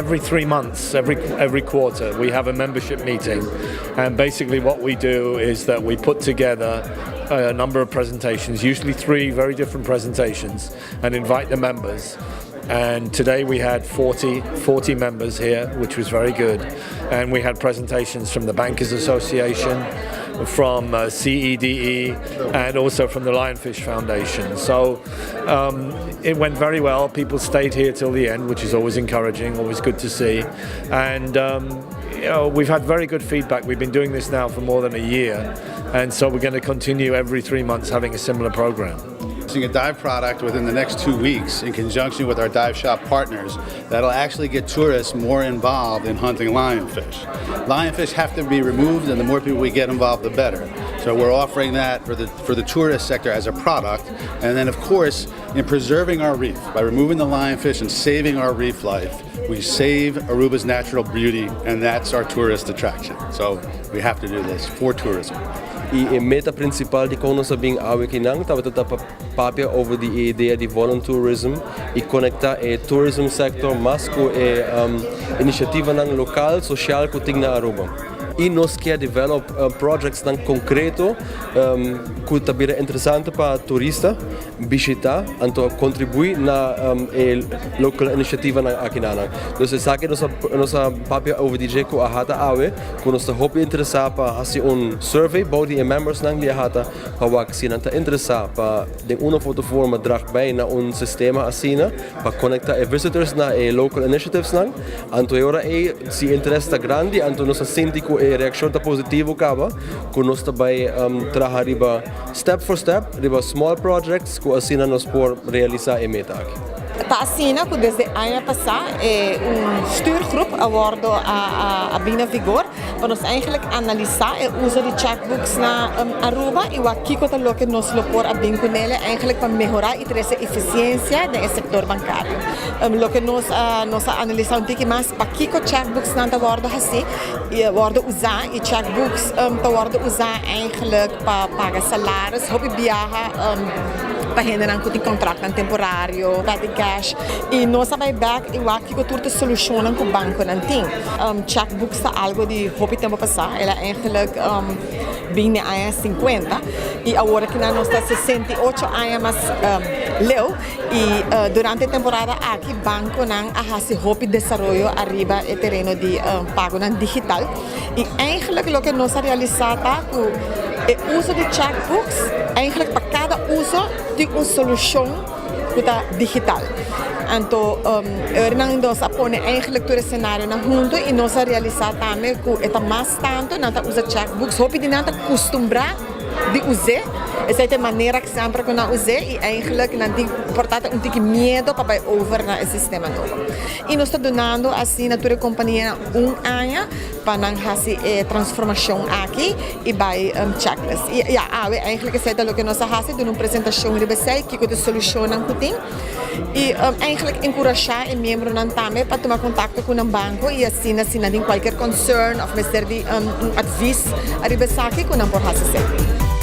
Every 3 months, every quarter, we have a membership meeting, and basically what we do is that we put together a number of presentations, usually three very different presentations, and invite the members. And today we had 40 members here, which was very good. And we had presentations from the Bankers Association, from CEDE, and also from the Lionfish Foundation. So it went very well. People stayed here till the end, which is always encouraging, always good to see. And we've had very good feedback. We've been doing this now for more than a year, and so we're going to continue every 3 months having a similar program. A dive product within the next 2 weeks in conjunction with our dive shop partners that'll actually get tourists more involved in hunting lionfish. Lionfish have to be removed, and the more people we get involved, the better. So we're offering that for the tourist sector as a product, and then, of course, in preserving our reef by removing the lionfish and saving our reef life, we save Aruba's natural beauty, and that's our tourist attraction. So we have to do this for tourism. E meta principal di con nos a bin awe akinan tabata pa papia over di idea di voluntourism y conecta e tourism sector mas cu e iniciativanan local, social cu tin na Aruba. Y nos kier develop projects nan concreto cu ta interesante pa turista bishita, anto contribui na e local iniciativanan akinan. Dus esaki nos a papia over di cu AHATA awe, cu nos ta hopi interesa pa haci un survey bou di members nan di AHATA pa wak si nan ta interesa pa den un of otro forma draag bij na un sistema asina pa conecta e visitors na e local initiatives nan. Anto ora e si interes ta grandi, anto nos a sinti cu e reaccion ta positivo caba, cu nos ta bay traha riba step for step, riba small projects cu asina nos por realisa e meta aki. Ta asina cu desde aña pasa un stuurgroep a wordo a bin na vigor pa nos eigenlijk analisa e uso di checkbooks na Aruba y kico ta loke nos lo por a bin cune eigenlijk pa mehora y trece eficiencia den sector bancario. Loke nos a analisa un tiki mas pakico checkbooks nan ta wordo haci y wordo usa y checkbooks ta wordo usa eigenlijk pa paga salaris, hopi biaha pa hendenan cu tin contrato temporario, petty cash y nos a bay back y wak kico tur e solucion cu banconan tin. Checkbooks ta algo di hopi tempo pasa, el a eigenlijk bin na aña 50 y awor cu nos ta 68 aña mas leu y durante e temporada aki banconan a haci hopi desaroyo ariba e tereno di pago digital y eigenlijk loke nos a realisa ta cu e uso di checkbooks, eigenlijk pa cada uso tin un solucion cu ta digital. Anto, nos a pone eigenlijk tur scenarionan hunto y nos a realisa tambe cu ta mas tanto nan ta usa checkbooks, hopi di nan ta acostumbra di usa. Esey ta e manera cu semper cu nan usa y eigenlijk nan tin por ta un tiki miedo pa bay over na e sistema nobo. Y nos ta dunando asina tur compania un aña pa nan haci e transformacion aki y bay checkless. Y ja, awe eigenlijk esey ta loke nos a haci, duna un presentacion riba esey, kico ta e solucion cu tin. Y eigenlijk encurasha e miembronan tambe pa tuma contacto cu e banco y asina tin cualkier concern of mester di un advies ariba esaki cu nan por haci.